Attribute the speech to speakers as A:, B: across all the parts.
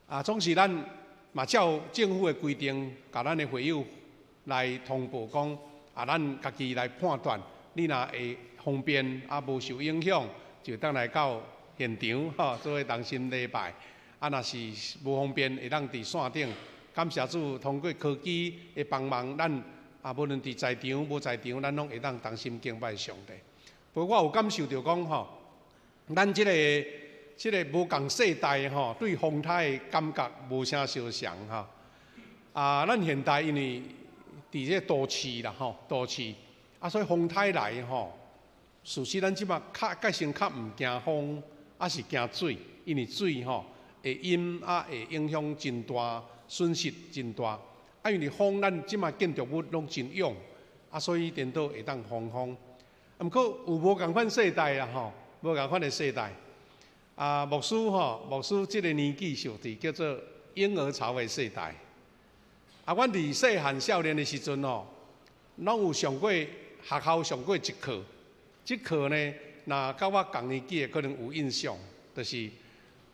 A: 啊，總是咱嘛照政府的規定，共咱的會友來通報講，啊，咱家己來判斷，你若會方便啊，無受影響，就當來到現場吼，做伙同心禮拜。啊，若是無方便，會當佇線頂。感謝主，通過科技的幫忙，咱啊，無論佇在場無在場，咱攏會當同心敬拜上帝。不過我有感受著講吼，咱這個無仝世代吼，對風颱的感覺無啥相像吼。啊，咱現代因為佇這個都市啦吼，都市啊，所以風颱來吼，事實咱這馬較改成較毋驚風，抑是驚水，因為水吼會淹啊，會影響真大，損失真大。啊，因為風咱這馬建築物攏真勇，啊，所以顛倒會當防風。毋過有無仝款世代啦吼，無仝款的世代。啊，牧師吼，牧師這個年紀屬佇叫做嬰兒潮的世代。啊，阮佇細漢少年的時陣吼，攏有上過學校上過一課。這課呢，若佮我仝年紀的可能有印象，就是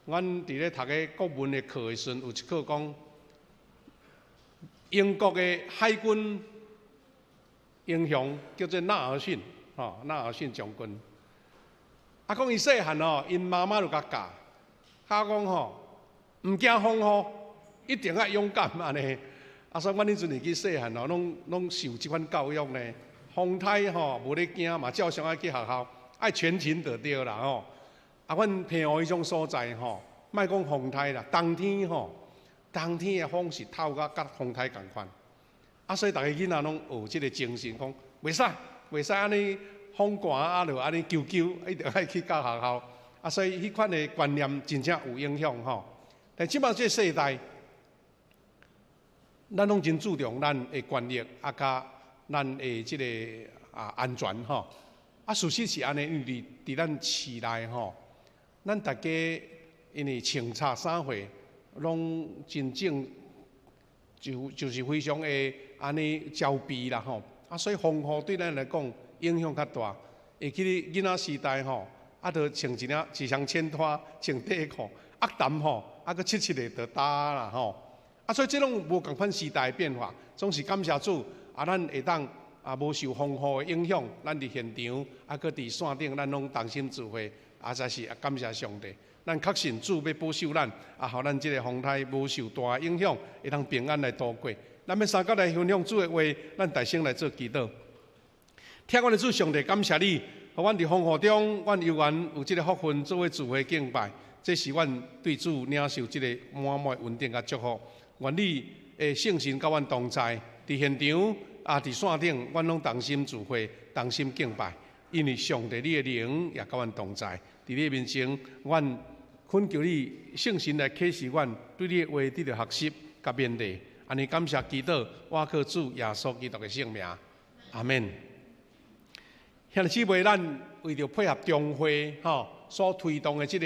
A: 阮佇咧讀个國文的課的時陣，有一課講英國的海軍英雄叫做納爾遜，吼，納爾遜將軍。啊，講伊細漢吼，𪜶媽媽就共教，教講吼，毋驚風雨，一定愛勇敢按呢。啊，所以阮彼陣年紀細漢吼，攏攏受這款教育呢。風颱吼無咧驚嘛，照常愛去學校，愛全勤就對啦吼。啊，阮澎湖彼種所在吼，莫講風颱啦，冬天吼，冬天的風是透甲佮風颱仝款。啊，所以逐个囡仔攏有這个精神，講袂使袂使按呢風寒啊，就按呢勼勼，一定愛去到學校。啊，所以彼款的觀念真正有影響吼。但這馬這个世代，咱攏真注重咱的權益，啊，佮咱的這个啊安全吼。啊，事實是按呢，因為佇佇咱市內吼，咱逐家因為穿插啥貨，攏真正就是非常的按呢焦慮啦吼。啊，所以風雨對咱來講影響較大。會記得囡仔時代吼，啊，著穿一領一雙淺拖，穿短褲，壓澹吼，啊，閣濕濕的就焦啦吼。啊，所以這攏無仝款時代變化，總是感謝主，啊，咱會當啊無受風雨的影響，咱佇現場啊，閣佇線頂，咱攏同心聚會，啊，實是感謝上帝。咱確信主欲保守咱，啊，予咱這个風颱無受大影響，會當平安來度過。咱欲相佮來分享主的話，咱大聲來做祈禱。疼阮的主上帝，感謝你，予阮佇風雨中，阮猶原有這个福分做伙聚會敬拜，這是阮對主領受這个滿滿恩典佮祝福。願你的聖神佮阮同在，佇現場啊，佇線頂，阮攏同心聚會，同心敬拜。因為上帝你的靈也佮阮同在，佇你的面前，阮懇求你聖神來啟示阮，對你的話得著學習佮勉勵。按呢感謝祈禱，我靠主耶穌基督的聖名，阿們。兄弟姊妹，咱為著配合中會吼所推動的這个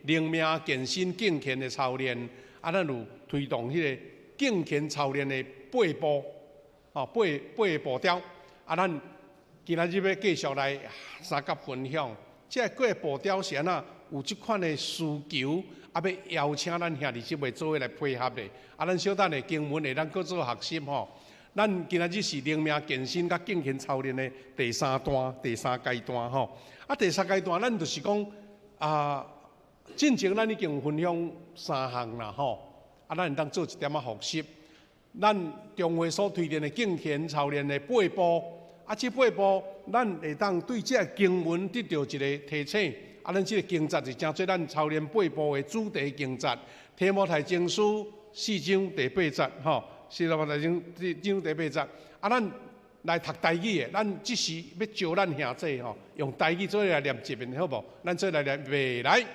A: 靈命健身敬虔的操練，啊，咱有推動彼个敬虔操練的八步，吼八八个步調。啊，咱今仔日欲繼續來相佮分享，這個幾個步調是按怎有這款的需求，啊，欲邀請咱兄弟姊妹做伙來配合的。啊，咱小等下經文會當閣做學習吼。咱今仔日是靈命健身佮敬虔操練的第三段、第三階段吼。啊，第三階段咱就是講啊，進前咱已經有分享三項啦吼。啊，咱會當做一點仔複習。咱中會所推薦的敬虔操練的八步，啊，這八步咱會當對這个經文得著一个提醒。啊，咱這个經節是成做咱操練八步的主題經節，提摩太前書四章第八節吼。提摩太前四章第八節，啊，咱來讀台語的，咱這時欲招咱兄弟吼，用台語做伙來念一遍好無？咱做伙來念，預備來。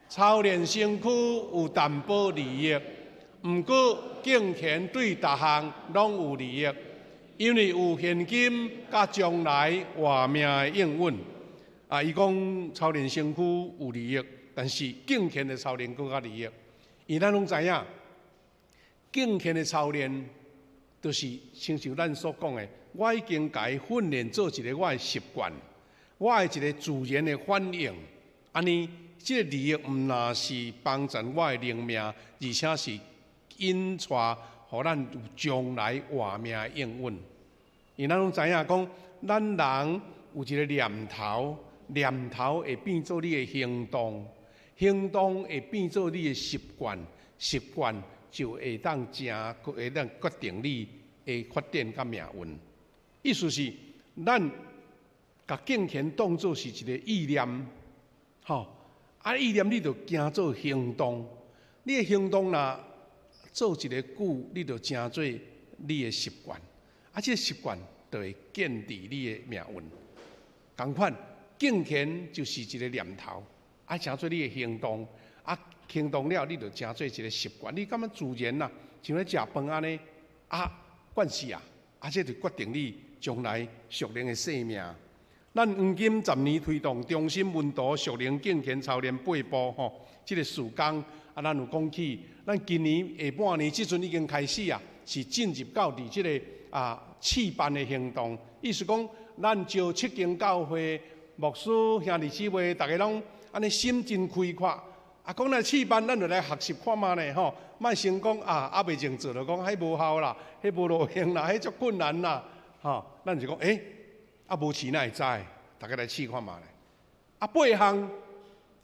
A: 操練身軀有淡薄利益，毋過敬虔對逐項攏有利益，因為有現今佮將來活命的應允。啊，伊講操練身軀有利益，但是敬虔的操練閣較利益。因為咱攏知影，敬虔的操練，就是親像咱所講的，我已經共伊訓練做一个我的習慣，我的一个自然的反應，按呢，這个利益毋若是幫贊我的靈命，而且是引帶予咱有將來活命的應允。因為咱攏知影講，咱人有一個念頭，念頭會變做你的行動，行動會變做你的習慣，習慣就會當成會當決定你的發展佮命運。意思是，咱共敬虔當做是一個意念，吼，啊意念你就行做行動，你的行動若做一个久，你就成做你的習慣，啊，這个習慣就會建立你的命運。仝款，敬虔就是一個念頭，啊，成做你的行動，啊，行動了你就成做一個習慣，你感覺自然啦，像咧食飯按呢，啊，慣勢啊，啊，這就決定你將來屬靈的生命。咱黃金十年推動中心門徒屬靈敬虔操練八步吼，這个事工啊，咱有講起，咱今年下半年這陣已經開始啊，是進入到佇這个啊試辦的行動，意思講，咱招七間教會牧師兄弟姊妹，逐家攏按呢心真開闊。啊，講來試辦，咱就來學習看覓咧吼，莫先講啊，猶未正做就講彼無效啦，彼無路用啦，彼足困難啦，吼，咱就講欸，啊無試哪會知？逐家來試看覓咧。啊，八項，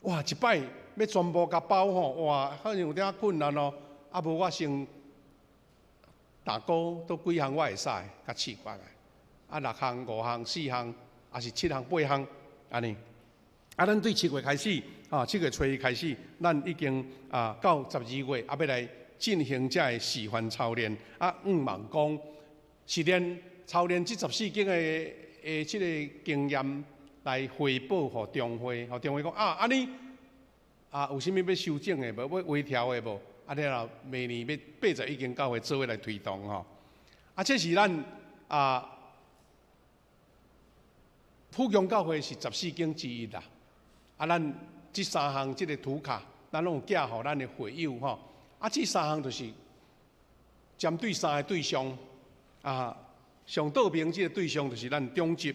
A: 哇，一擺欲全部共包吼，哇，好像有點仔困難哦。啊，無我先打勾，佗幾項我會使，共試看覓。啊，六項、五項、四項，抑是七項、八項，按呢。啊，咱對7月開始，啊，7月初一開始，咱已經啊到12月，啊，欲來進行這个示範操練。啊，向望講，實練操練這14間的這个經驗來回報予中會，予中會講啊，按呢啊有啥物欲修正的無，欲微調的無？啊，了後明年欲81間教會做伙來推動吼。啊，這是咱啊普強教會是14間之一啦。啊，咱這三項這个圖卡，咱攏有寄予咱的會友吼。啊，這三項就是針對三个對象啊。上倒邊這个對象就是咱長執，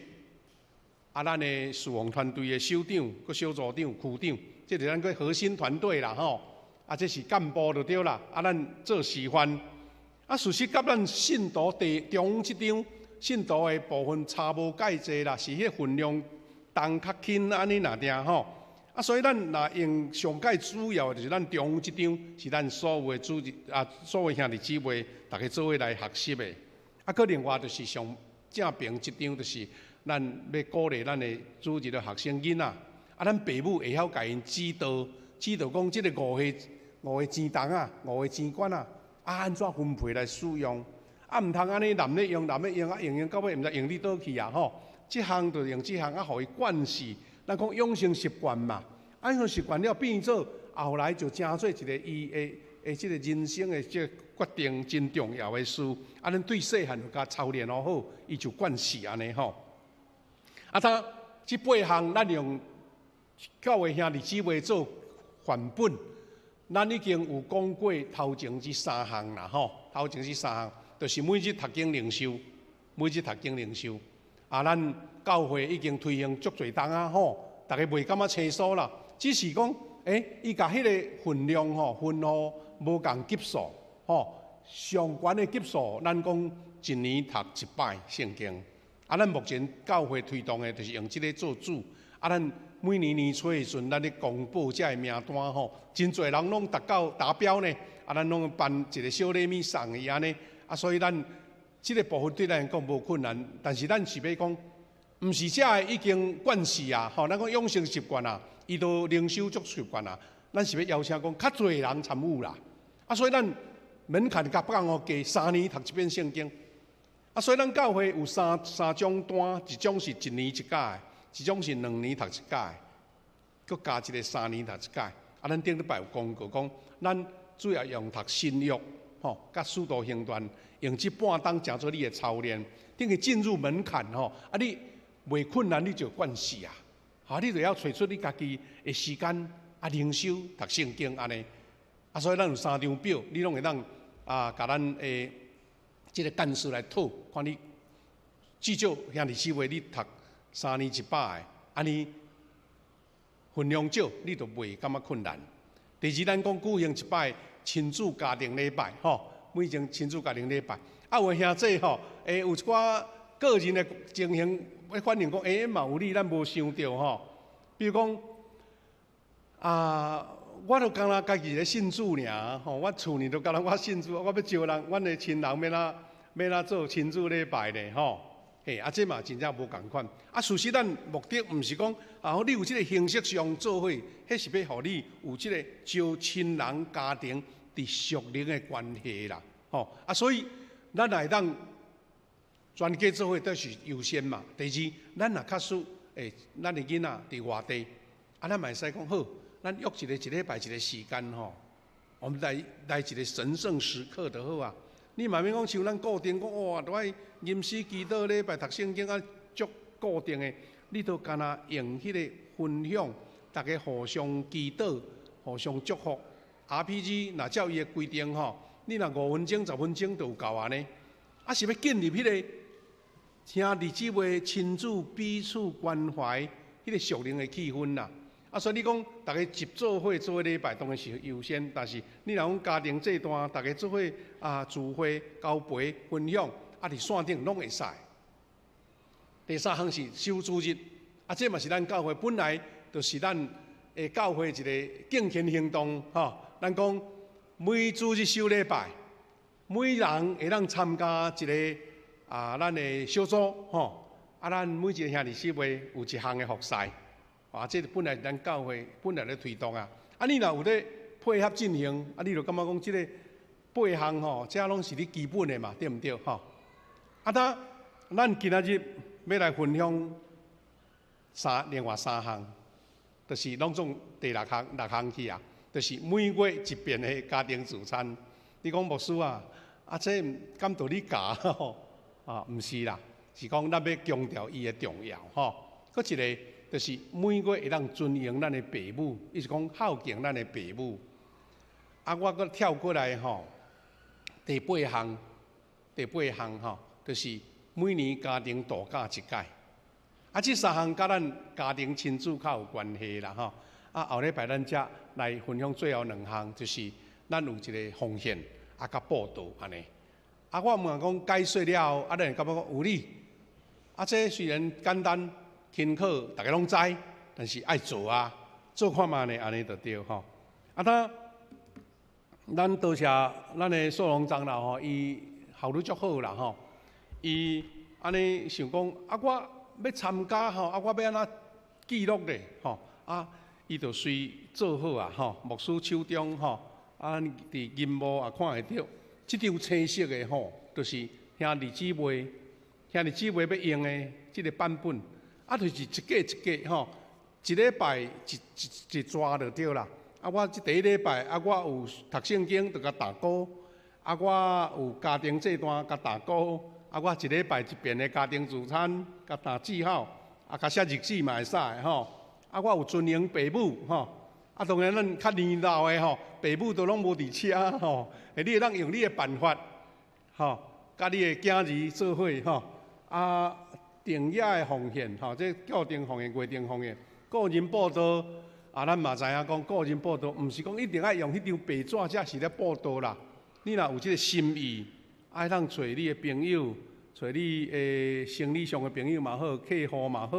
A: 啊，咱的事奉團隊的首長、閣小組長、區長，這是咱個核心團隊啦吼。啊，這是幹部就對啦。啊，咱做示範。啊，事實佮咱信徒地中這張信徒的部分差無蓋濟啦，是彼份量重較輕按呢爾定吼。啊，所以咱若用上蓋主要的就是咱中這張，是咱所有的主日啊，所有兄弟姊妹逐家做伙來學習的。啊，閣另外就是上正邊這張，就是咱欲鼓勵咱的主日的學生囡仔。啊，咱爸母會曉共𪜶指導，指導講這个五个錢筒啊，五个錢罐啊，啊按怎分配來使用？啊，毋通按呢濫咧用，濫咧用，啊用用到尾毋知用佇佗去啊吼！這項就用這項，啊，予伊慣勢。咱講養成習慣嘛，啊，養成習慣了變做後來就成做一个伊的的這个人生的這個決定真重要的事。啊，咱對細漢就共操練予好，伊就慣勢按呢吼。啊，他這八項咱用教會兄弟姊妹做範本，咱已經有講過頭前這三項啦吼，頭前這三項就是每日讀經靈修，每日讀經靈修。啊，咱教會已經推行足濟冬啊吼，逐家袂感覺生疏啦，只是講，欸，伊共彼个分量吼，分予無仝級數吼，上懸的級數，咱講一年讀一擺聖經。啊，咱目前教會推動的，就是用這个做主。啊，咱每年年初的時陣，咱咧公布這个名單吼，真濟人攏達到達標呢。啊，咱攏頒一个小禮物送伊按呢。啊，所以咱這个部分對咱來講無困難，但是咱是欲講，毋是這个已經慣勢啊，吼，咱講養成習慣啊，伊都靈修足習慣啊。咱是欲邀請講較濟人參與啦。啊，所以咱門檻共放予低，3年讀一遍聖經。啊，所以咱教會有三種單，一種是一年一改的，一種是2年讀一改的，閣加一个三年讀一改。啊，咱頂禮拜有講過，講咱主要用讀新約，吼，佮使徒行傳，用這半冬成做你的操練，等於進入門檻吼。啊，你袂困難，你就慣勢啊。啊，你就要揣出你家己的時間啊，靈修讀聖經按呢。啊，所以咱有三張表，你攏會當啊，共咱的這个幹事來討，看你至少兄弟姊妹你讀三年一擺的，按呢份量少，你就袂感覺困難。第二，咱講舉行一擺親子家庭禮拜，吼，每種親子家庭禮拜。啊，有的兄弟吼，有一寡個人的情形，欲反映講，嘛有理，咱無想著吼。比如講，啊，我就敢若家己一个信主爾，吼，我厝裡都敢若我信主，我欲招人，阮的親人欲按怎做親子禮拜呢？吼，嘿，啊，這嘛真正無仝款。啊，事實咱目的毋是講，啊，你有這个形式上做伙，彼是欲予你有這个招親人家庭佇屬靈的關係啦，吼，啊，所以咱若會當全家做伙都是優先嘛。第二，咱若假使，咱的囡仔佇外地，啊，咱嘛會使講好，咱約一個一禮拜一個時間吼，我們來一個神聖時刻就好啊。你嘛免講像咱固定講哇，都愛吟詩祈禱禮拜讀聖經啊，足固定的，你都干焦用彼个分享，逐家互相祈禱、互相祝福。RPG 若照伊的規定吼，你若5分鐘、10分鐘就有夠啊呢。啊，是欲建立彼个兄弟姊妹親子彼此關懷彼個屬靈的氣氛啦。啊，所以你講逐家集做伙做禮拜當然是優先，但是你若講家庭祭壇，逐家做伙啊聚會交陪分享，啊佇線頂攏會使。第三項是守主日，啊，這嘛是咱教會本來就是咱的教會一个敬虔行動吼。咱講每主日守禮拜，每人會當參加一个啊，咱的小組吼。啊，咱每一个兄弟姊妹有一項的服侍，啊，這本來是咱教會本來咧推動啊。啊，你若有咧配合進行，啊，你就感覺講這个八項吼，這攏是你基本的嘛，對毋對？吼。啊，當咱今仔日欲來分享另外三項，就是攏總第六項六項去啊，就是每月一遍的家庭聚餐。你講牧師啊，啊這敢著你教吼？啊，毋是啦，是講咱欲強調伊的重要吼。閣一个就是每月會當尊榮咱的爸母，意思講孝敬咱的爸母。啊，我閣跳過來吼，第八項，第八項吼，就是每年家庭度假一擺。啊，這三項佮咱家庭親子較有關係啦吼。啊，後禮拜咱才來分享最後兩項，就是咱有一個奉獻啊，佮佈道按呢。啊，我毋講解說了後，啊，咱會感覺講有理。啊，這雖然簡單輕巧，逐家攏知，但是愛做啊，做看覓呢，按呢就對吼。啊，當咱多謝咱的素龍長老吼，伊效率足好啦吼。伊按呢想講，啊，我欲參加吼，啊，我欲按怎記錄咧吼？啊，伊就隨做好啊吼，牧師手中吼，啊，佇銀幕也看會著，這張青色的吼，就是兄弟姊妹，兄弟姊妹欲用的這个版本，啊，就是一格一格吼，一禮拜一一逝就對啦。啊，我這第一禮拜啊，我有讀聖經，就共打勾；啊，我有家庭祭壇，共打勾；啊，我一禮拜一遍的家庭聚餐，共打記號；啊，共寫日子嘛會使吼。啊，我有尊榮爸母吼。啊，當然咱較年老的吼，爸母都攏無佇遮吼。你會當用你的辦法，吼，佮你的囝兒做伙吼。啊，定額的奉獻吼，這固定奉獻、月定奉獻、個人佈道。啊，咱嘛知影講個人佈道，毋是講一定愛用彼張白紙才是咧佈道啦。你若有這个心意，愛通揣你的朋友，揣你的生理上的朋友嘛好，客戶嘛好，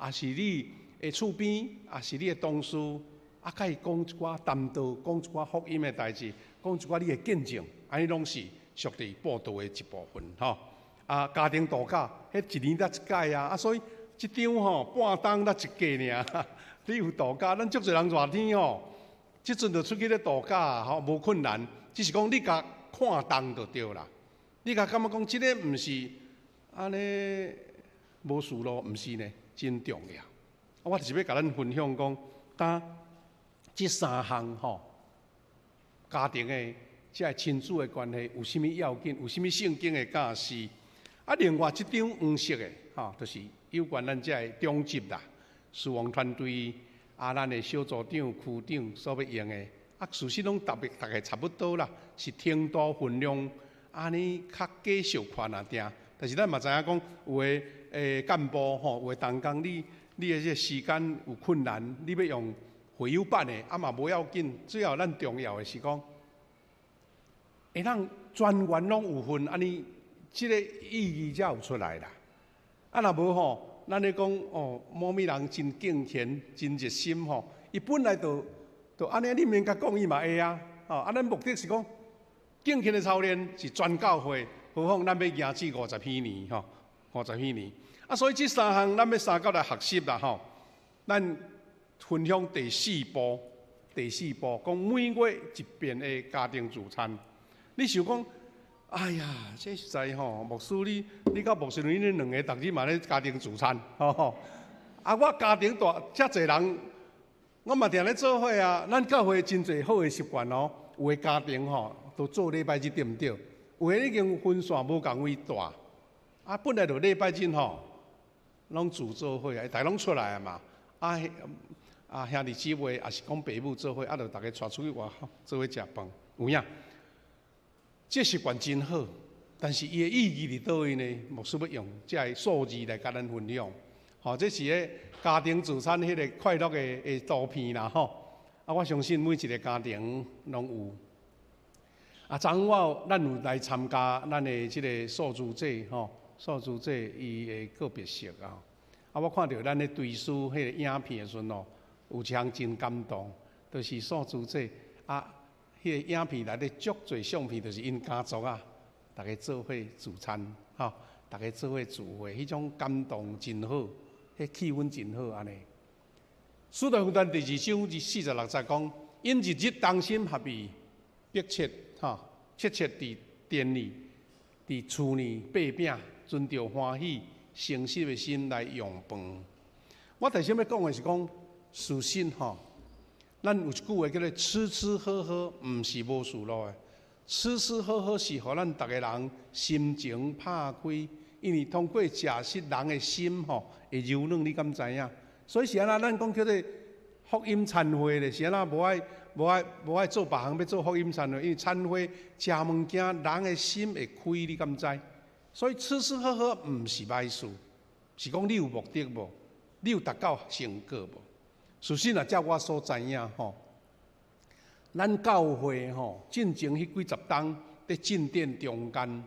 A: 抑是你的厝邊，抑是你的同事，啊，共伊講一寡談道，講一寡福音的代誌，講一寡你的見證，按呢攏是屬於佈道的一部分吼。啊，家庭度假，彼一年才一擺啊，啊，所以這張吼半冬才一過爾。你有度假，咱足濟人熱天吼，這陣就出去咧度假吼，無困難。只是講你共看重就對啦。你共感覺講這个毋是按呢無事咯，毋是呢，真重要。我就是欲共咱分享講，當這三項吼，家庭的這个親子的關係有啥物要緊？有啥物聖經的教示？啊，另外這張黃色的吼，就是有關咱這个長執啦。事工團隊啊，咱的小組長、區長所欲用的，啊，事實攏特別逐个差不多啦，是程度分量按呢較加小款仔爾。但是咱嘛知影講，有的幹部吼，有的同工，你你的這個時間有困難，你欲用回友版的，啊嘛無要緊。主要咱重要的是講，會當全員攏有份，按呢，這个意義才有出來啦。啊，若無吼，咱咧講哦，某物人真敬虔、真熱心吼，伊本來就按呢，你免共講伊嘛會啊。吼，啊，咱目的是講敬虔的操練是全教會，何況咱欲行至50彼年吼，50彼年。啊，所以這三項咱欲相佮來學習啦吼。咱分享第四步，第四步講每月一遍的家庭聚餐。你想講，哎呀，這實在吼，牧師你你佮牧師你恁兩个逐日嘛咧家庭聚餐，吼。啊，我家庭大遮濟人，我嘛定咧做伙啊。咱教會真濟好的習慣哦，有的家庭吼都做禮拜日對毋對？有的已經分散無仝位蹛。啊，本來就禮拜日吼，攏聚做伙啊，逐家攏出來啊嘛。啊啊兄弟姊妹，抑是講爸母做伙，啊，就逐家帶出去外口做伙食飯，有影？這習慣真好，但是伊的意義佇佗位呢？牧師欲用這个數字來共咱分享。吼，這是个家庭聚餐彼个快樂的圖片啦，吼。啊，我相信每一个家庭攏有。啊，昨昏我咱有來參加咱的這个素主祭，吼，素主祭伊的告別式啊。啊，我看著咱咧追思彼个影片的時陣哦，有一項真感動，就是素主祭啊。彼个影片內底足濟相片，就是𪜶家族啊，逐家做伙聚餐，吼，逐家做伙聚會，彼種感動真好，彼氣氛真好按呢。使徒行傳第二章46節講，𪜶日日同心合意，迫切吼，切切佇殿裡、佇厝裡擘餅，存著歡喜、誠實的心來用飯。我頭先欲講的是講事實吼。咱有一句話叫做吃吃喝喝，毋是無事路的。吃吃喝喝是予咱逐个人心情拍開，因為通過食食人的心吼會柔軟，你敢知影？所以是按怎？咱講叫做福音餐會咧，是按怎？無愛做別項，欲做福音餐會，因為餐會食物件，人的心會開，你敢知？所以吃吃喝喝毋是歹事，是講你有目的無？你有達到成果無？事實若照我所知影吼，咱教會吼進前彼幾十冬佇進殿中間，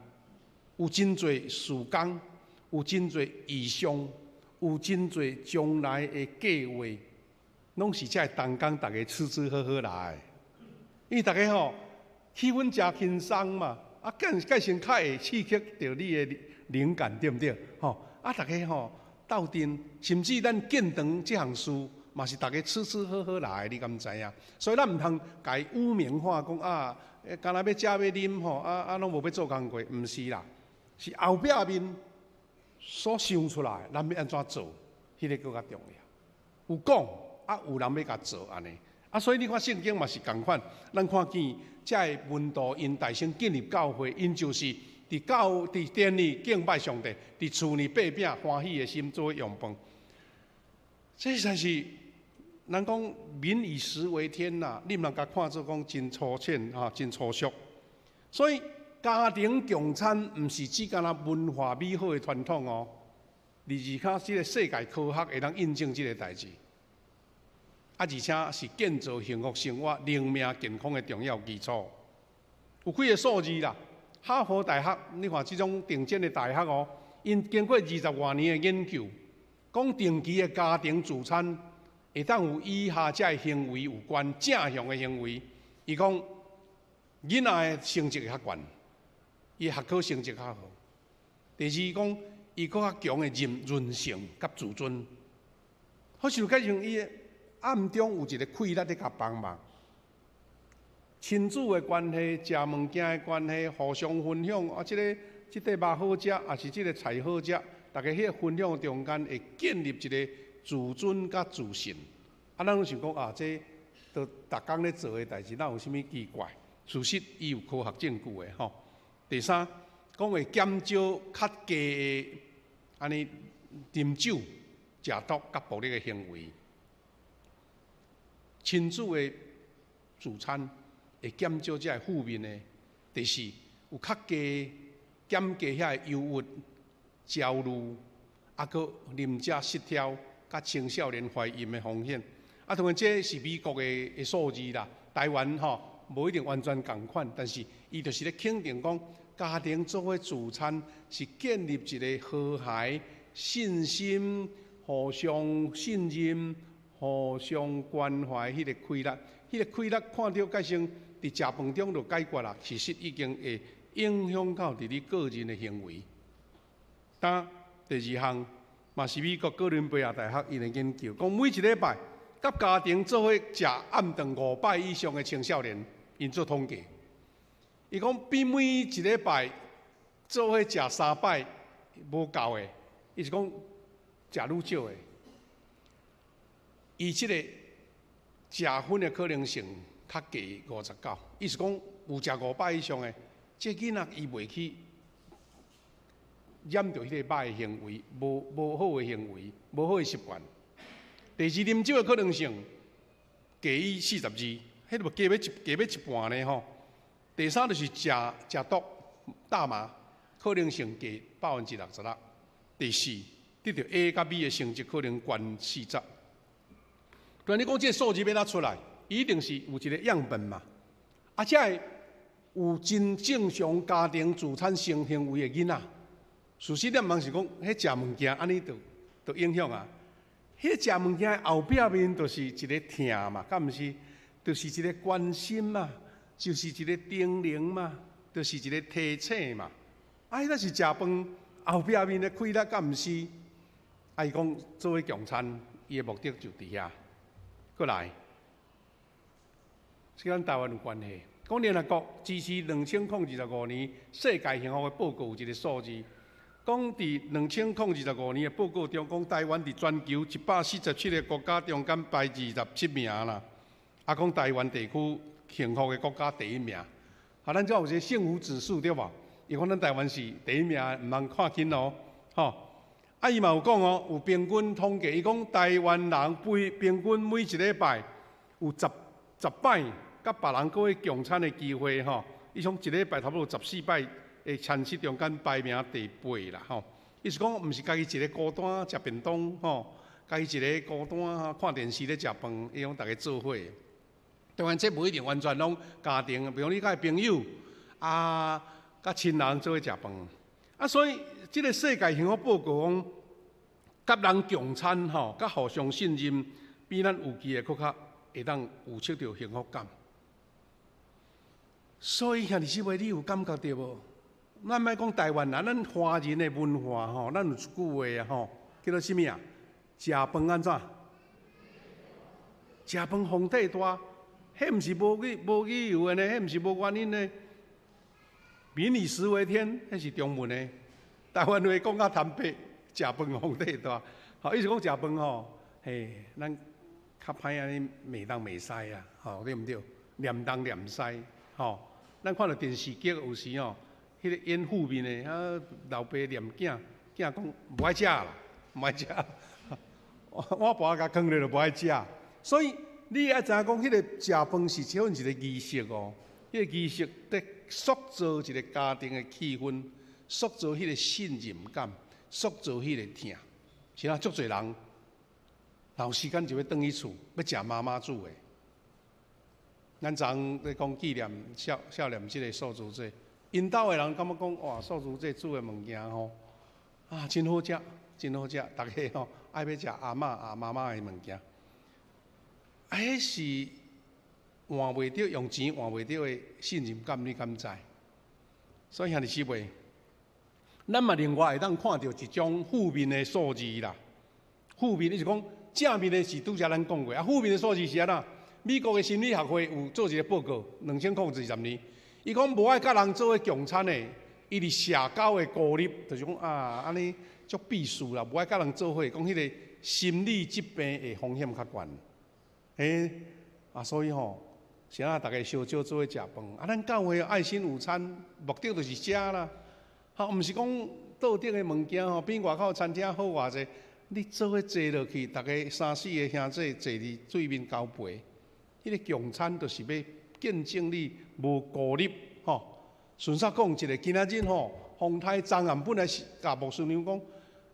A: 有真濟事工，有真濟異象，有真濟將來的計劃，攏是這个同工逐家吃吃喝喝來的。因為逐家吼氣氛誠輕鬆嘛，啊，更蓋先較會刺激著你的靈感，對毋對？吼，啊，逐家吼鬥陣，甚至咱建堂這項事，嘛是逐家吃吃喝喝來的，你敢知影？所以咱毋通共伊污名化，講啊，干焦欲食欲啉吼，啊啊攏無欲做工課，毋是啦，是後壁面所想出來，咱欲按怎做，彼个閣較重要。有講啊，有人欲共做按呢。啊，所以你看聖經嘛是仝款，咱看見這个門徒𪜶大先建立教會，𪜶就是佇教佇殿裡敬拜上帝，佇厝裡擘餅歡喜的心做用飯。這實在是。人講民以食為天呐，你毋通共看做講真粗淺吼，真粗俗。所以家庭共餐毋是只干焦文化美好的傳統哦，而且這个世界科學會當印證這个代誌。啊，而且是建造幸福生活、靈命健康的重要基礎。有幾个數字啦，哈佛大學，你看這種頂尖的大學哦，𪜶經過20外年的研究，講定期的家庭聚餐，會當有以下這个行為有關正向的行為。伊講囡仔的成績會較懸，伊學科成績較好。第二講，伊閣較強的韌性佮自尊。好像改像伊的暗中有一个氣力佇共幫忙。親子的關係、食物件的關係、互相分享啊，這个這塊肉好食，抑是這个菜好食，逐家彼个分享中間會建立一个自尊佮自信。啊，咱攏想講啊，這都逐工咧做的代誌，哪有啥物奇怪？事實伊有科學證據的吼。第三，講會減少較低的按呢啉酒、食毒佮暴力的行為。親子的聚餐會減少這个負面的。第四，有較低減低遐个憂鬱、焦慮，啊，閣啉食失調。佮青少年懷孕的風險。啊，當然這是美國的數字啦，台灣吼無一定完全仝款，但是伊就是咧肯定講，家庭做伙聚餐是建立一個和諧、信心、互相信任、互相關懷彼個快樂，彼個快樂看著改成佇食飯中就解決啦，其實已經會影響到佇你個人的行為。當第二項嘛是美國哥倫比亞大學𪜶的研究，講每一禮拜佮家庭做伙食暗頓五擺以上的青少年，𪜶做統計，伊講比每一禮拜做伙食三擺無夠的，伊是講食愈少的，伊這個食薰的可能性較低59。伊是講有食五擺以上的，這囡仔伊袂去染著彼個歹的行為，無好的行為，無好的習慣。第二，啉酒的可能性低於42，彼個加欲一半呢吼。第三就是食毒大麻，可能性低66%。第四，得著 A 佮 B 的成績可能懸40。當然你講這個數字欲按怎出來，一定是有一個樣本嘛。啊，這個有真正常家庭聚餐性行為的囡仔，事實咱毋是講，彼食物件按呢就影響啊。彼食物件的後壁面就是一個疼嘛，敢毋是？就是一個關心嘛，就是一個叮嚀嘛，就是一個提醒嘛。啊，彼個是食飯後壁面的快樂，敢毋是？啊，伊講做伙共餐，伊的目的就佇遐。閣來，這佮咱台灣有關係。講聯合國支持2025年世界幸福的報告有一個數字，講佇2025年的報告中，講台灣佇全球147個國家中間排27名啦。啊，講台灣地區幸福的國家第一名。啊，咱遮有一個幸福指數對無？伊講咱台灣是第一名，毋通看輕哦，吼。啊，伊嘛有講哦，有平均統計，伊講台灣人平均每一禮拜有10擺佮別人過去共餐的機會吼。伊講一禮拜差不多14擺的餐食中間排名第八啦吼。伊是講毋是家己一个孤單食便當吼，家己一个孤單看電視咧食飯，伊講逐家做伙。當然這無一定完全攏家庭，比如你佮朋友啊，佮親人做伙食飯。啊，所以這个世界幸福報告講，佮人共餐吼，佮互相信任，比咱預期的閣較會當有得著幸福感。所以兄弟姊妹，你有感覺著無？咱莫講台灣人，咱華人的文化吼，咱有一句話吼，叫做啥物啊？食飯按怎？食飯皇帝大，彼毋是無理由的呢，彼毋是無原因的。民以食為天，彼是中文的。台灣話講較坦白，食飯皇帝大。吼，意思講食飯吼，嘿，咱較歹按呢罵東罵西啊，吼，對毋對？念東念西，吼。咱看著電視劇有時吼，彼個演負面的，啊，老爸念囝，囝講無愛食啦，無愛食，碗盤共囥咧就無愛食。所以你愛知影講，彼個食飯是這份一個儀式哦，彼個儀式佇塑造一個家庭的氣氛，塑造彼個信任感，塑造彼個疼。是啊，足濟人，若有時間就欲轉去厝，欲食媽媽煮的。咱昨昏咧講紀念少年這個素主祭，𪜶兜的人感覺講哇，素主祭煮的物件吼，啊，真好食，真好食，逐家吼愛欲食阿嬤阿媽媽的物件。啊，彼是換袂著，用錢換袂著的信任感，你敢知？所以兄弟姊妹，咱嘛另外會當看著一種負面的數字啦。負面，你是講正面的是拄才咱講過，啊，負面的數字是按怎？美國的心理學會有做一個報告，2020年，伊講無愛佮人做伙共餐的，伊佇社交的孤立，就是講啊，按呢足避暑啦，無愛佮人做伙，講彼個心理疾病的風險較懸。欸，啊，所以吼，是按怎逐家相招做伙食飯，啊，咱教會愛心午餐目的就是這啦，吼，毋是講道德的物件吼，比外口餐廳好偌濟，你做伙坐落去，逐家三四个兄弟坐佇對面交陪。彼個共餐就是欲見證你無孤立，吼。順煞講一個，今仔日吼，洪太昨暗本來是共牧師娘講，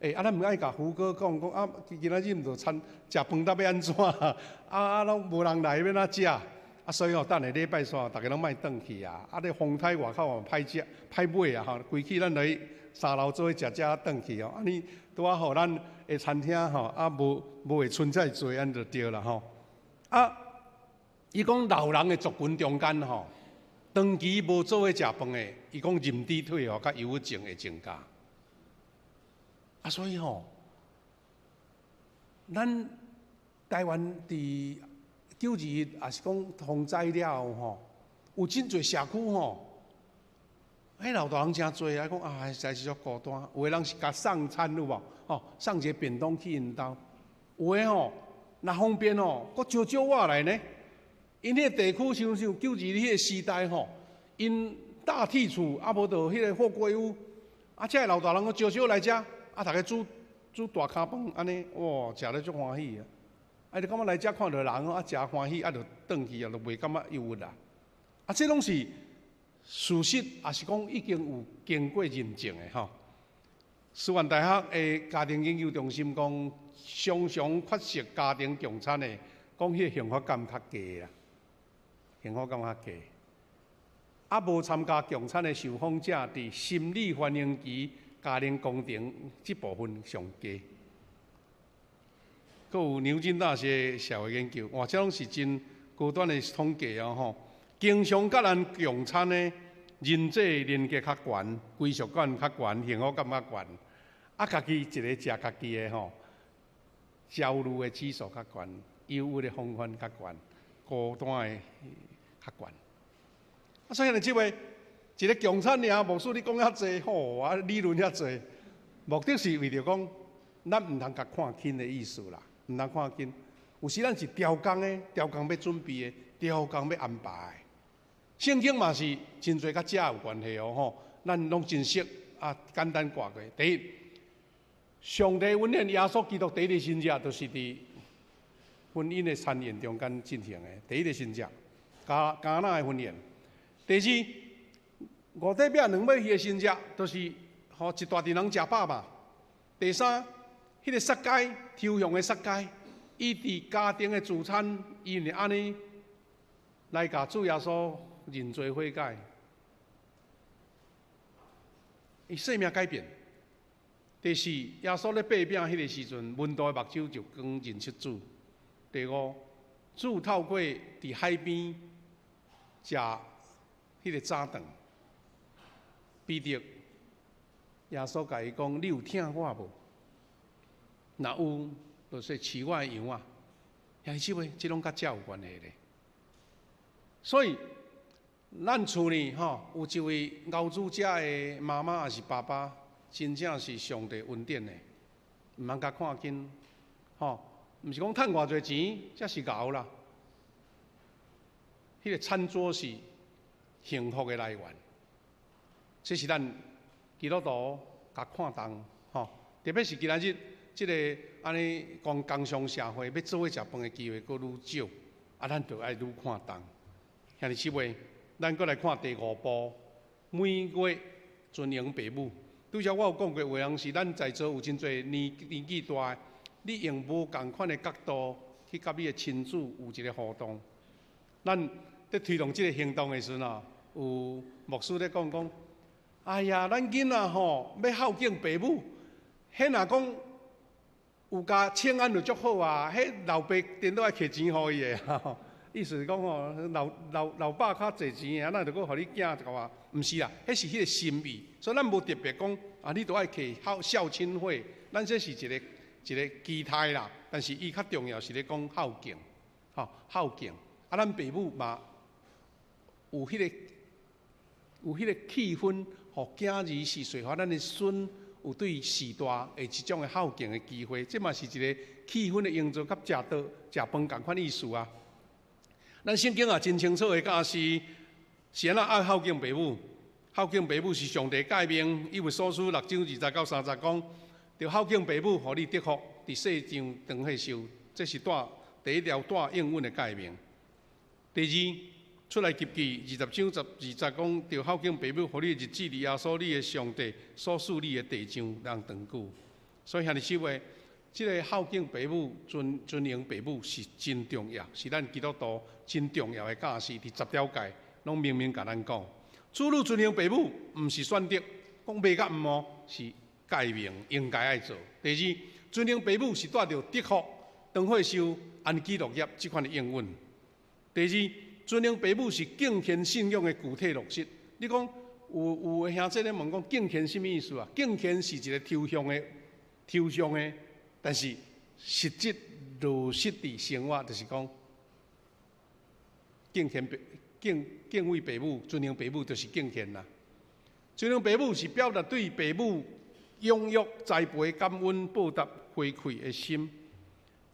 A: 欸，啊，咱毋愛共胡哥講講啊，今仔日毋著餐食飯得欲按怎？啊啊，攏無人來，欲按怎食？啊，所以吼，等下禮拜三，逐家攏莫轉去啊！啊，咧風颱外口嘛歹食，歹買啊吼，規氣咱來三樓做伙食食轉去哦。按呢拄仔好，咱的餐廳吼啊無無會賰遮濟，按呢就對啦吼。啊，伊講老人的族群中間吼，長期無做伙食飯的，伊講認知退化佮憂鬱症會增加。啊，所以吼，咱台灣佇9·21，抑是講風災了後吼，有真濟社區吼，彼老大人誠濟啊，講啊，實在是足孤單。有的人是共送餐有無？吼，送一个便當去𪜶兜。有的吼，若方便吼，閣招招我來呢。𪜶彼个地區像像9·21彼个時代吼，𪜶大屜厝，啊無就彼个貨櫃屋，啊，這个老大人閣招招來遮，啊，逐家煮煮大坩飯，按呢，哇，食咧足歡喜啊！啊，你感覺來遮看著人啊，食歡喜，啊，就轉去啊，就袂感覺憂鬱啦。啊，這攏是事實，抑是講已經有經過認證的吼。師範大學的家庭研究中心講，常常缺席家庭共餐的，講彼個幸福感較低啦，幸福感較低。啊，無參加共餐的受訪者，佇心理反應期、家庭功能這部分上低。閣有牛津大學社會研究，哇，這攏是真高端的統計哦吼。經常佮人共餐的，人際連結較懸，歸屬感較懸，幸福感較懸。啊，家己一个食家己的吼，焦慮的指數較懸，憂鬱的風險較懸，孤單的較懸。啊，所以呢，這位一个共餐爾，牧師你講遐濟吼，啊理論遐濟，目的是為著講，咱毋通共看輕的意思啦，毋通看輕。有時咱是刁工的，刁工欲準備的，刁工欲安排。聖經嘛是真濟佮這有關係哦吼，咱攏真熟啊，簡單掛過。第一，上帝恩典耶穌基督第一个神跡，就是佇婚姻的餐宴中間進行的。第一个神跡，迦迦拿的婚宴。第二，五塊餅兩尾魚的神跡，就是予一大群人食飽嘛。第三，彼个撒該抽象的撒該，伊佇家庭的聚餐，伊會按呢來共主耶穌認罪悔改，伊生命改變。第四，耶穌咧擘餅彼个時陣，門徒的目睭就光認識主。第五，主透過佇海邊食彼个早頓，彼得，耶穌共伊講：你有疼我無？若有，就是飼我的羊仔。兄弟姊妹，這攏佮這有關係咧。所以，咱厝裡吼有一位熬煮者的媽媽抑是爸爸，真正是上帝恩典的，毋通共看輕，吼，毋是講趁偌濟錢才是𠢕啦。彼个餐桌是幸福的來源，這是咱基督徒共看重，吼，特別是今仔日這个按呢講工商社會欲做伙食飯的機會閣愈少，啊，咱就愛愈看重。兄弟姊妹，咱閣來看第五步，每月尊榮爸母。拄才我有講過，有的人是咱在座有真濟年年紀大的，你用無仝款的角度去佮你的親子有一个互動。咱佇推動這个行動的時陣啊，有牧師咧講講，哎呀，咱囡仔吼欲孝敬爸母，彼若講有共請安就足好啊，彼老爸顛倒愛摕錢予伊的，意思是講吼，老老老爸較濟錢的，啊，那就閣予你囝一寡，毋是啦，彼是彼个心意，所以咱無特別講啊，你著愛摕孝孝親費，咱這是一个一个期待啦，但是伊較重要是咧講孝敬，吼孝敬，啊，咱爸母嘛有彼个有彼个氣氛，予囝兒是隨予咱的孫有對序大的這種的孝敬的機會，這嘛是一个氣氛的營造，佮食桌食飯仝款意思啊。咱聖經也真清楚的教示，是按怎愛孝敬爸母？孝敬爸母是上帝誡命，以弗所書六章二節到三節講，著孝敬爸母，予你得福，佇世上長歲壽，這是帶第一條帶應允的誡命。第二，出埃及記20章12節講，著孝敬爸母，予你的日子佇耶穌你的上帝所賜你的地上通長久。所以兄弟姊妹，這个孝敬父母、尊榮父母是真重要，是咱基督徒真重要的教示。佇十條誡攏明明共咱講，子女尊榮父母，毋是選擇，講袂佮毋哦，是誡命應該愛做。第二，尊榮父母是帶著祝福、長歲壽、安居樂業這款的應允。第二，尊榮父母是敬虔信仰的具體落實。你講有的兄弟咧問講敬虔啥物意思啊？敬虔是一个抽象的、抽象的，但是實質落實佇生活，就是講敬虔敬敬畏父母、尊榮父母，就是敬虔啦。尊榮父母是表達對父母養育、栽培、感恩、報答、回饋的心。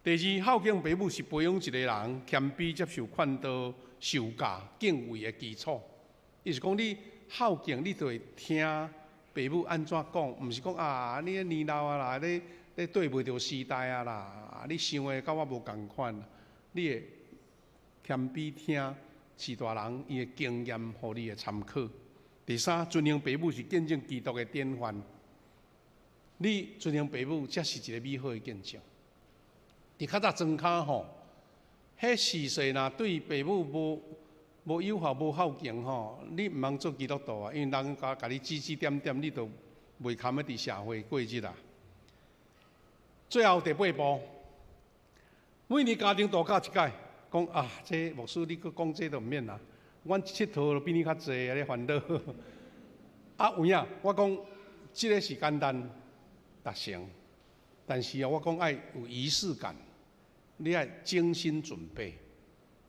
A: 第二，孝敬父母是培養一个人謙卑接受勸導、受教、敬畏的基礎。伊是講你孝敬，你就會聽父母按怎講，毋是講啊，你年老啊啦，你對袂著時代啊啦，你想的佮我無仝款。你會謙卑聽序大人伊的經驗，予你的參考。第三，尊榮父母是見證基督的典範。你尊榮父母，這是一个美好的見證。佇較早莊跤吼，彼時勢若對父母無友好、無孝敬吼，你毋通做基督徒啊！因為人共你指指點點，你就袂堪欲佇社會過日啊。最後第八步，每年家庭度假一擺，講啊，這牧師你閣講這都毋免啦，阮𨑨迌都比你較濟啊，你煩惱。啊有影，我講這个是簡單達成，但是啊，我講愛有儀式感，你愛精心準備。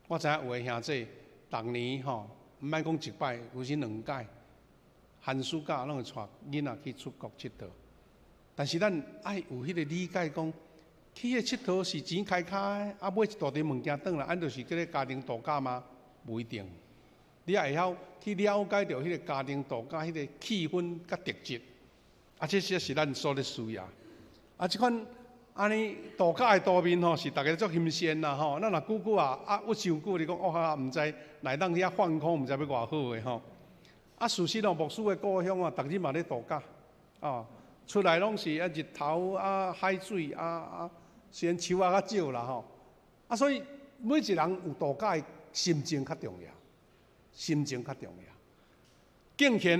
A: 我知影有的兄弟，逐年吼，毋免講一擺，有時兩擺，寒暑假攏會帶囡仔去出國𨑨迌。但是咱愛有彼个理解，講去彼个𨑨迌是錢開跤的，啊買一大堆物件轉來，按就是叫做家庭度假嗎？無一定。你也會曉去了解著彼个家庭度假彼个氣氛佮特質，啊，這才是咱所咧需要。啊，這款按呢度假的圖面吼，是逐家足欣鮮啦吼。咱若久久啊啊鬱傷久，你講哦哈，毋知來當遐放空，毋知欲偌好的吼。啊，事實哦，牧師的故鄉啊，逐日嘛咧度假，哦，出來攏是啊日頭啊海水啊啊，雖然樹仔較少啦吼。啊，所以每一人有度假的心情較重要，心情較重要。敬虔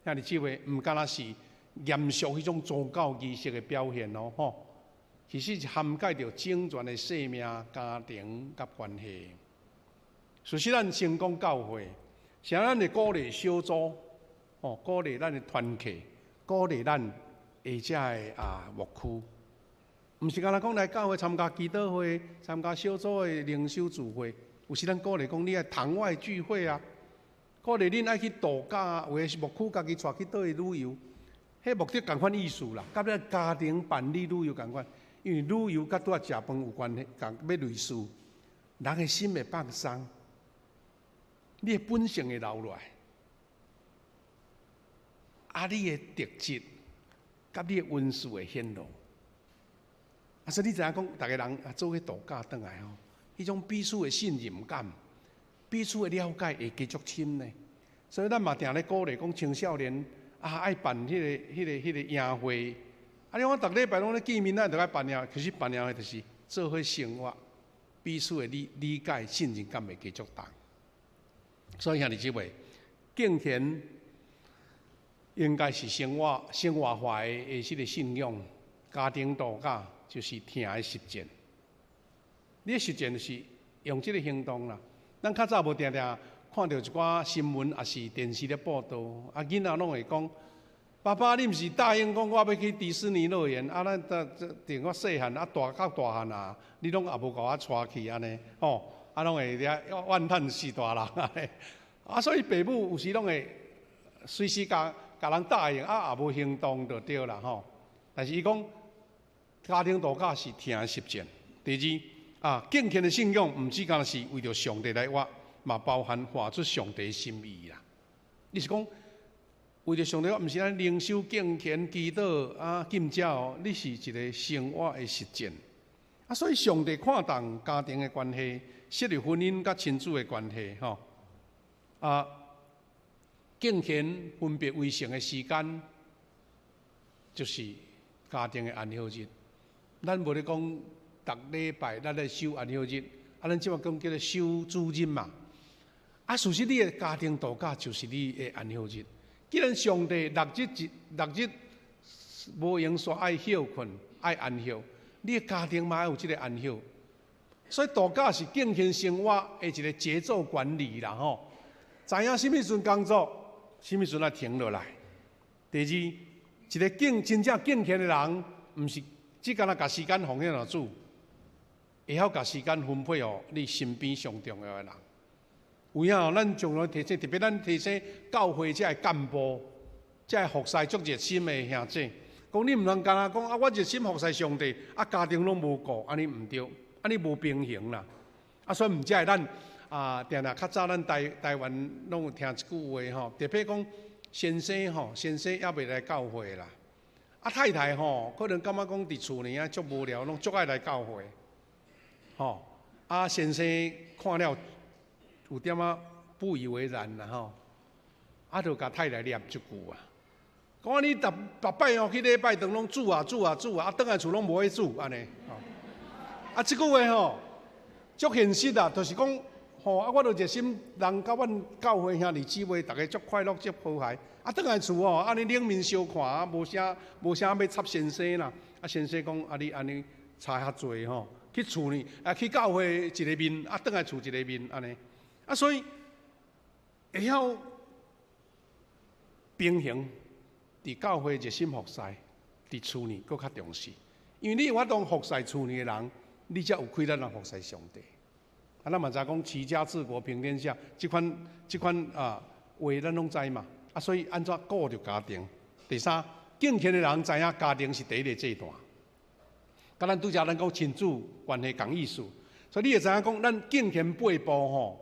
A: 兄弟姊妹，毋干焦是嚴肅彼種宗教儀式的表現哦，吼。其實是涵蓋著整全的生命、家庭佮關係。事實咱成功教會，啥咱會鼓勵小組，哦，鼓勵咱的團契，鼓勵咱下遮的啊牧區。毋是干焦講來教會參加祈禱會、參加小組的靈修聚會，有時咱鼓勵講你愛堂外聚會啊，鼓勵恁愛去度假啊，有的是牧區家己帶去佗位旅遊，彼目的仝款意思啦，佮咱家庭伴侶旅遊仝款。因為旅遊佮拄仔食飯有關係，仝欲類似，人的心會放鬆，你的本性會留落來，啊，你的特質，佮你的恩賜會顯露。啊，所以你知影講，逐个人啊做伙度假轉來吼，彼種彼此的信任感、彼此的了解會加足深呢。所以咱嘛定咧鼓勵講青少年啊，愛辦彼个營會。啊！你講逐禮拜攏咧見面，咱就愛辦了，其實辦了的就是做伙生活，彼此的理解、信任感會繼續重。所以兄弟姊妹，敬虔應該是生活化的這個信仰，家庭度假就是疼的實踐。你的實踐就是用這个行動啦。咱較早無定定看著一寡新聞，抑是電視咧報道，啊，囡仔攏會講：爸爸，你毋是答應講我欲去迪士尼樂園？啊，咱這等我細漢啊，大較大漢啊，你攏也無共我帶去按呢，吼，啊，攏會遐怨嘆序大人按呢。啊，所以父母有時攏會隨時共共人答應，啊，也無行動就對啦吼。但是伊講家庭度假是疼的實踐。第二，啊，敬虔的信仰毋只干焦是為著上帝來活，嘛包含活出上帝心意啦。伊是講，為著上帝，毋是咱靈修、敬虔、祈禱啊、禁食哦，你是一个生活的實踐。啊，所以上帝看重家庭的關係，設立婚姻佮親子的關係，吼。啊，敬虔分別為聖的時間，就是家庭的安息日。咱無咧講，逐禮拜咱咧守安息日，啊，咱這馬講叫做守主日嘛。啊，事實你的家庭度假就是你的安息日。既然上帝六日一六日無閒煞愛歇睏愛安息，你的家庭嘛愛有這个安息。所以度假是敬虔生活的一个節奏管理啦吼。知影啥物時陣工作，啥物時陣愛停落來。第二，一个真正敬虔的人，毋是只干焦共時間奉獻予主，會曉共時間分配予你身邊上重要的人。有影哦，咱常常提醒，特別咱提醒教會這个幹部，這个服侍足熱心的兄弟，講你毋通干焦講啊，我熱心服侍上帝，啊家庭攏無顧，按呢毋對，按呢無平衡啦。啊，所以毋只會咱啊，定定較早咱台灣攏有聽一句話吼，特別講先生吼，先生猶未來教會啦。啊太太吼，可能感覺講佇厝裡啊足無聊，攏足愛來教會，吼。啊先生看了有點仔不以為然啦吼，啊就共太太念一句啊，講你逐逐擺哦去禮拜堂攏煮啊煮啊煮啊，啊轉來厝攏無愛煮按呢，吼。啊這句話吼，足現實啊，就是講吼啊，我著熱心人佮阮教會兄弟姊妹，逐家足快樂足和諧。啊，轉來厝哦，按呢冷面相看啊，無啥無啥欲插先生啦。啊，先生講啊，你按呢差遐濟吼，去厝呢啊去教會一个面，啊轉來厝一个面按呢。啊，所以會曉平衡，佇教會熱心服侍，佇厝裡閣較重視。因為你有法度服侍厝裡的人，你才有氣力來服侍上帝。啊，咱嘛知講齊家治國平天下，這款這款啊話咱攏知嘛。啊，所以按怎顧著家庭？第三，敬虔的人知影家庭是第一个祭壇。佮咱拄才咱講親子關係仝意思，所以你會知影講，咱敬虔八步吼，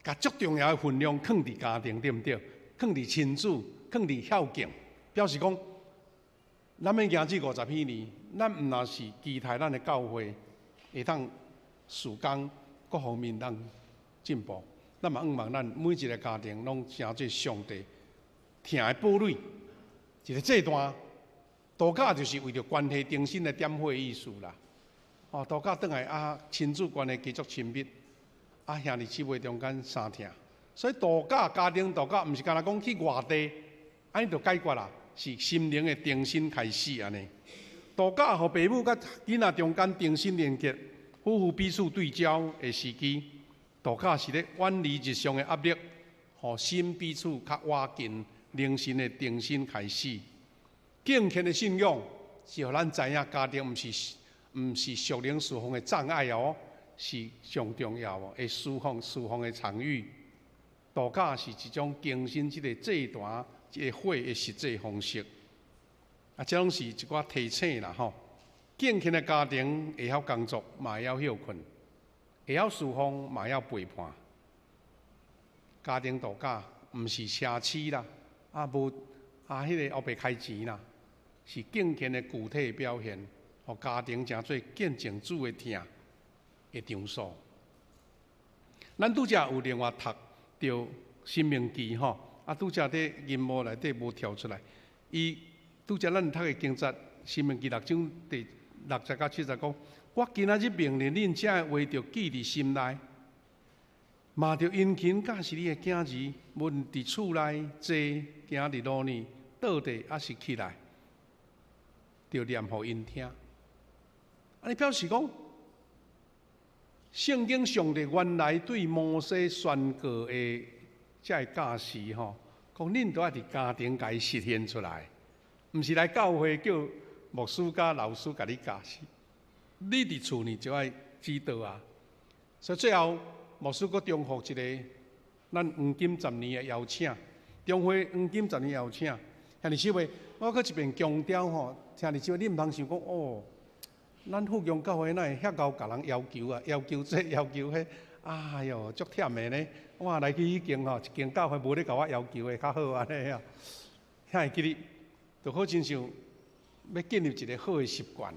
A: 共足重要的分量囥佇家庭，對毋對？囥佇親子，囥佇孝敬，表示講，咱欲行這五十幾年，咱毋若是期待咱的教會會當事工各方面當進步。咱嘛向望咱每一个家庭攏成做上帝疼的堡壘，一个祭壇。度假就是為著關係重新來點火的意思啦。哦，度假轉來啊，親子關係繼續親密，啊兄弟姊妹中間相疼。所以度假家庭度假，毋是干焦講去外地，按呢就解決啦，是心靈的重新開始按呢。度假予爸母佮囡仔中間重新連結，夫婦彼此對焦的時機。度假是咧遠離日常的壓力，予心彼此較倚近，靈性的重新開始。敬虔的信仰是予咱知影家庭毋是屬靈侍奉的障礙哦，是上重要哦，會侍奉的場域。度假是一種更新這个祭壇、這个火的實際方式。啊，這攏是一寡提醒啦吼。敬虔的家庭會曉工作，嘛會曉歇睏；會曉侍奉，嘛會曉陪伴。家庭度假毋是奢侈啦，啊無啊，彼个烏白開錢啦，是敬虔的具體表現，予家庭成做見證主的疼的場所。咱拄才有另外讀著申命記吼，啊拄才佇銀幕內底無跳出來。伊拄才咱讀的經節，申命記六章第六節到七節講：我今仔日命令恁這的話著記佇心內，嘛著殷勤教示你的囝兒，無論佇厝內坐，行佇路呢，倒地抑是起來，著念予𪜶聽。按呢表示講，聖經上帝原來對摩西宣告的這个教示吼，講恁都愛佇家庭共伊實現出來，毋是來教會叫牧師佮老師共你教示，你佇厝呢就愛指導啊。所以最後牧師閣重複一个咱黃金十年的邀請，中會黃金十年邀請，兄弟姊妹，我閣一遍強調吼，兄弟姊妹，你毋通想講哦，咱福隆教會哪會遐𠢕共人要求啊？要求這要求彼，哎喲，足忝的呢！我來去彼間吼，一間教會無咧共我要求的較好按呢啊。遐會記得，就好親像欲建立一个好的習慣，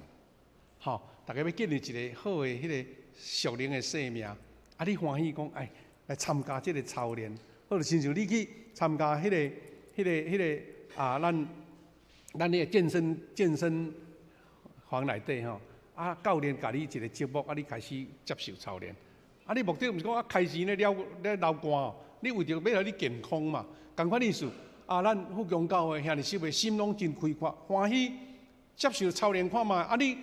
A: 吼，逐家欲建立一个好的彼个屬靈的生命，啊，你歡喜講哎，來參加這个操練，好就親像你去參加彼个、彼个、彼个啊，咱咱彼个健身房內底吼，啊教練共你一個節目，啊你開始接受操練。啊你目的毋是講啊開錢咧了咧流汗哦，你為著欲予你健康嘛。仝款意思，啊咱富強教會兄弟姊妹心攏真開闊，歡喜接受操練看覓。啊你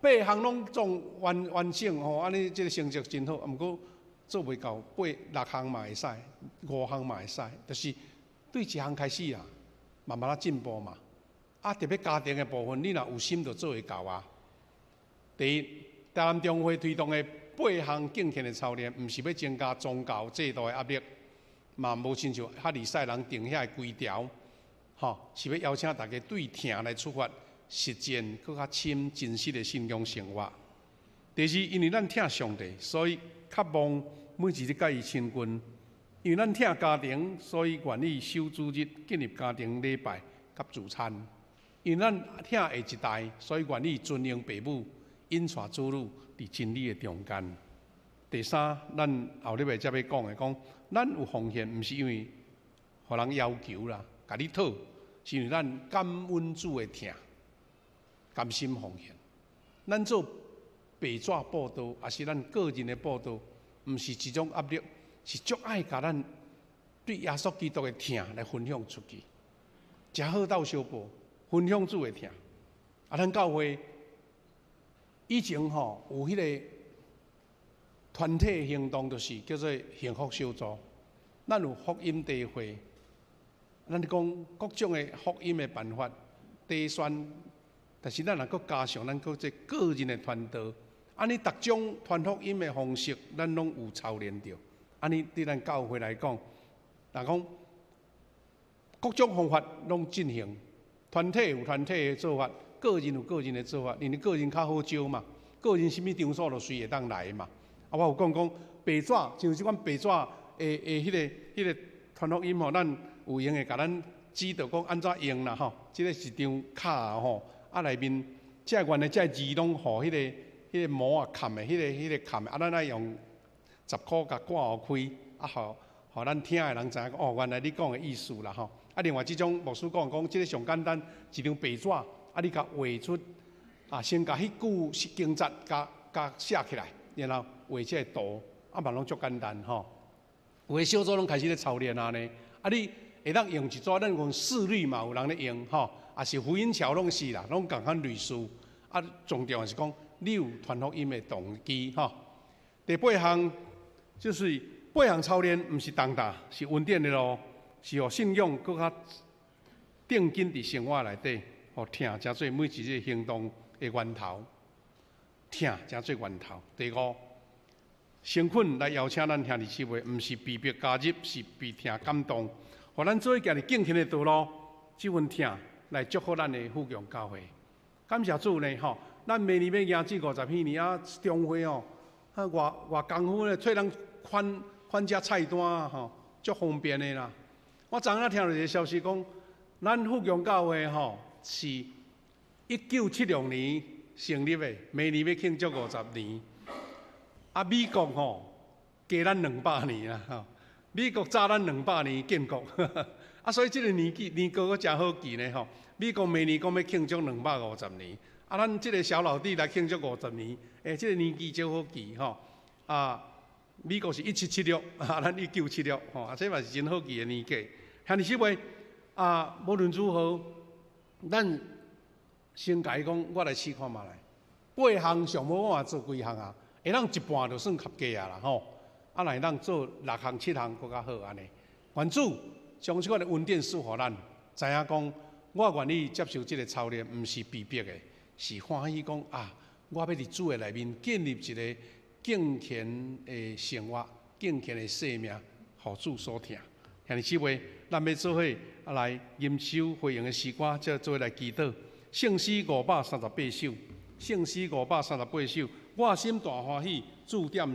A: 八項攏總完完整吼，按呢這个成績真好，啊毋過做袂到八六項嘛會使，五項嘛會使，就是對一項開始啊，慢慢仔進步嘛。啊，特別家庭的部分，你若有心就做會到啊。第一，台南中會推動的八項敬虔的操練，毋是欲增加宗教制度的壓力，嘛無親像法利賽人定遐的規條，吼，是欲邀請大家對疼來出發，實踐閣較深真實的信仰生活。第二，因為咱疼上帝，所以渴望每一日佮伊親近；因為咱疼家庭，所以願意守主日，建立家庭禮拜佮聚餐。因為咱疼下一代，所以願意尊榮父母，引帶子女佇真理的中間。第三，咱後禮拜才欲講的，講咱有奉獻，毋是因為予人要求啦，共你討，是因為咱感恩主的疼，甘心奉獻。咱做白紙佈道，抑是咱個人的佈道，毋是一種壓力，是足愛共咱對耶穌基督的疼來分享出去。誠好鬥相報，分享主的疼。啊，咱教會以前吼有彼个團體行動，就是叫做幸福小組。咱有福音茶會，咱講各種的福音的辦法，篩選，但是咱若閣加上咱閣這個人的傳道，按呢逐種傳福音的方式，咱攏有操練著。按呢對咱教會來講，若講各種方法攏進行，團體有團體的做法，個人有個人的做法，因為個人較好招嘛，個人啥物場所都隨會當來嘛。啊，我有講講白紙，像這款白紙的彼个傳福音吼，咱有閒會共咱指導講按怎用啦吼。這个是張卡吼，啊內面這原來這字攏予彼个膜仔蓋的，彼个蓋的，啊咱愛用10箍共割予開，啊予咱聽的人知影講哦，原來你講的意思啦吼。啊，另外這種牧師講講，這个上簡單，一張白紙，啊你共畫出，啊先共彼句是經節共共寫起來，然後畫這个圖，啊嘛攏足簡單吼。有的小組攏開始咧操練啊呢，啊你會當用一組，咱講四律嘛有人咧用吼，抑是福音橋攏是啦，攏仝款類似。啊，重要的是講你有傳福音的動機吼。第八項就是八項操練，毋是重擔，是恩典的路，是予信仰閣較釘緊佇生活內底，予疼成做每一日行動的源頭，疼成做源頭。第五，誠懇來邀請咱兄弟姊妹，毋是被迫加入，是被疼感動，予咱做伙行佇敬虔的道路，這份疼來祝福咱的富強教會。感謝主呢，吼！咱明年欲迎這50歲年啊，中會吼，啊偌偌功夫咧，揣人款款遮菜單吼，足方便的啦。我昨昏聽著一个消息講，咱富強教會吼是1976年成立的，明年欲慶祝50年。啊，美國吼加咱200年啦，吼！美國早咱兩百年建國，啊，所以這个年紀年糕閣誠好記呢，吼！美國明年講欲慶祝250年，啊，咱這个小老弟來慶祝五十年，欸，這个年紀足好記吼。啊，美國是1776，啊，咱1976，吼，啊，這嘛是真好記的年紀。兄弟姊妹，啊，無論如何，咱先共伊講，我來試看覓來。八項上無我嘛做幾項啊，會當一半就算合格啊啦吼。啊，若會當做六項七項，閣較好按呢。願主將這款的恩典賜予咱，知影講我願意接受這个操練，毋是被逼的，是歡喜講啊，我欲佇主的內面建立一个敬虔的生活、敬虔的生命，予主所疼。兄弟姊妹，咱欲做伙啊來吟首回應的詩歌，才做伙來祈禱。聖詩538首，聖詩538首，我心大歡喜，主踮。